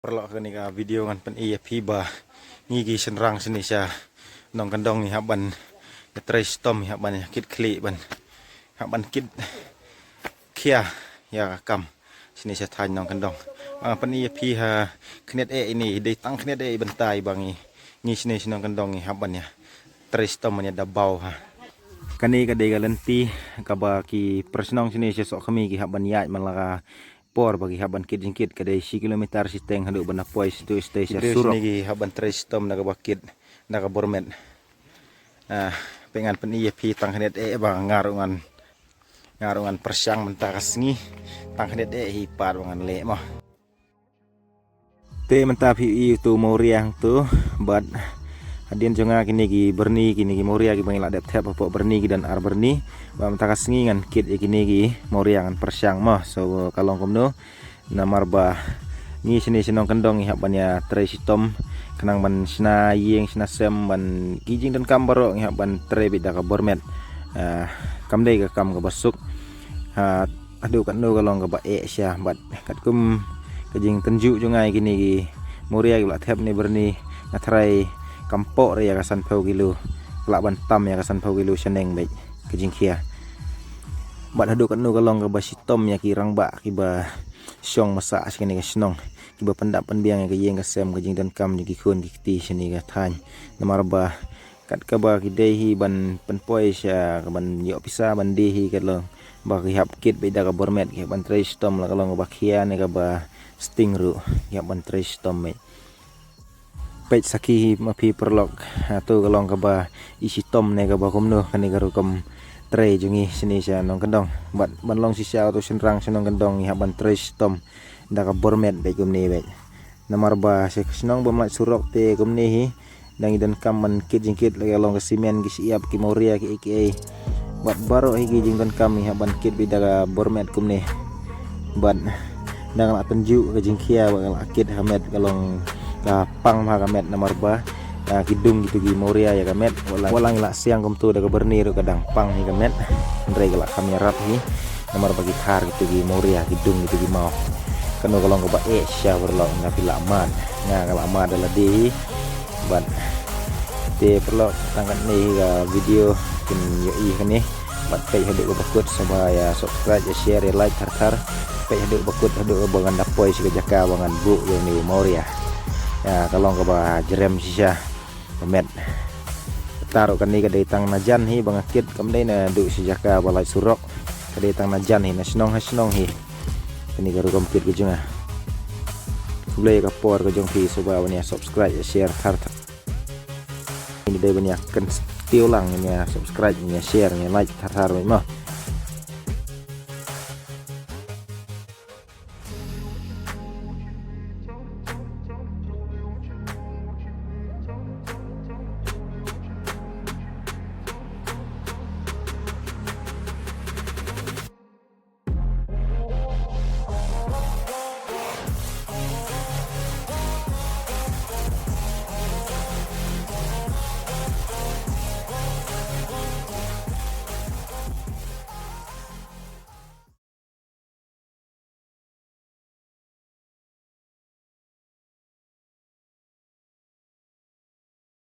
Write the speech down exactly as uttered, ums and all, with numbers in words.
Paralok, kane ka video ngan pyni ïa phi ba ngi ki shynrang shane sha Nongkyndong ngi hap ban ïatrei shitom, ngi hap ban ïakit khlieh, ban hap ban kit khia ïa ka kam shane sha thaiñ Nongkyndong. Ngan pyni ïa phi ha khyndiat eh ine, dei tang khyndiat eh i bynta i ba ngi, ngi shane sha Nongkyndong ngi hap ban ïatrei shitom, ban ïada baw ha. Kane ka dei ka lynti kaba ki para shnong shane sha Sohkhmi ki hap ban ïaid man la ka por ba ki hap ban kit jingkit, ka dei shi kilometer shiteng haduh ban da poi shatu shatei sha Surok. Ki hap ban trei shitom da kaba kit da ka bor met. Ah, peit, ngan pyni ïa phi tang khyndiat eh ba nga ruh ngan, nga ruh ngan pyrshang mynta ka sngi, tang khyndiat eh hi pat ba ngan leh mo. Te mynta phi ïohi uto u mawria hangto, bad hadien jong nga kine ki byrni, kine ki mawria kiba ngi la dep thep hapoh byrni, ki don ar byrni. Bad mynta ka sngi ngan kit ïa kine ki mawria, ngan pyrshang mo. So ka long kumno, namar ba ngi shane sha Nongkyndong ngi hap ban ïatrei shitom, khnang ban shna ïing shna sem, ban ki jingdonkam baroh ngi hap ban trei beit da ka bor met. Ah, kam dei ka kam kaba suk. Ha, haduh katno ka long kaba eh sha, bad katkum ka jingtynjuh jong nga ïa kine ki mawria kiba la thep ne byrni, nga tharai kam poi re ïa ka sanphew kilo, ka lah ban tam ïa ka sanphew kilo shaneng beit ka jingkhia. Bad haduh katno ka long kaba shitom ïa ki rangbah kiba shong masa sha kane ka shnong, kiba pyndap pynbiang ïa ka ïing ka sem, ka jingdonkam jong ki khun ki kti shane ka thaiñ. Namar ba kat kaba ki dei hi ban pynpoi sha, ka ban ïoh pisa ban die hi, ka long ba ki hap kit beit da ka bor met, ki hap ban trei shitom, la ka long kaba khia ne kaba sting ruh ki hap ban trei shitom beit. Peit sakhi hi ma phi paralok, ha, to ka long kaba i shitom ne kaba kumno kane ka rukom trei jong ngi shane sha Nongkyndong. Bad ban long shisha uto u shynrang sha Nongkyndong ngi hap ban trei shitom da ka bor met beit kumne beit. Namar ba sha ka shnong ba ym lait surok te kumne hi, dang i donkam ban kit jingkit, la ka long ka simen, ki shyiap, ki mawria, kiei kiei. Bad baroh hi ki jingdonkam ngi hap ban kit beit da ka bor met kumne. Bad dang ka la tynjuh ka jingkhia bad ka la kit ha met, ka long ka pang ha ka met, namar ba, ah, ki dung kito ki mawria ïa ka met. Wat la, wat la ngi la siang kumto da ka byrni ruh ka dang pang hi ka met. Hynrei ka la kham ïarap hi, namar ba ki thar kito ki mawria, ki dung kito ki maw. Kano ka long kaba eh sha paralok, nga phi la mad, nga ka la mad da lade hi. Bad te paralok, tang katne hi ka video, kin ïohi kane. Bad peit haduh kaba kut, sngewbha ïa subscribe, ïa share, ïa like thar thar. Peit haduh kaba kut, haduh kaba ngan da poi sha ka jaka ba ngan buh ïa une u mawria. Ïa, ka long kaba jrem shisha ka met. Kata ruh kane ka dei tang na jan hi ba nga kit, kam dei naduh sha jaka ba lait surok. Ka dei tang na jan hi, na shnong ha shnong hi. Kane ka rukom kit ka jong nga. Khublei ïa ka por ka jong phi, sngewbha ban ïa subscribe, ïa share thar thar. Ngi dei ban ïa kyntiew lang, ïa subscribe, ïa share, ïa like thar thar beit mo.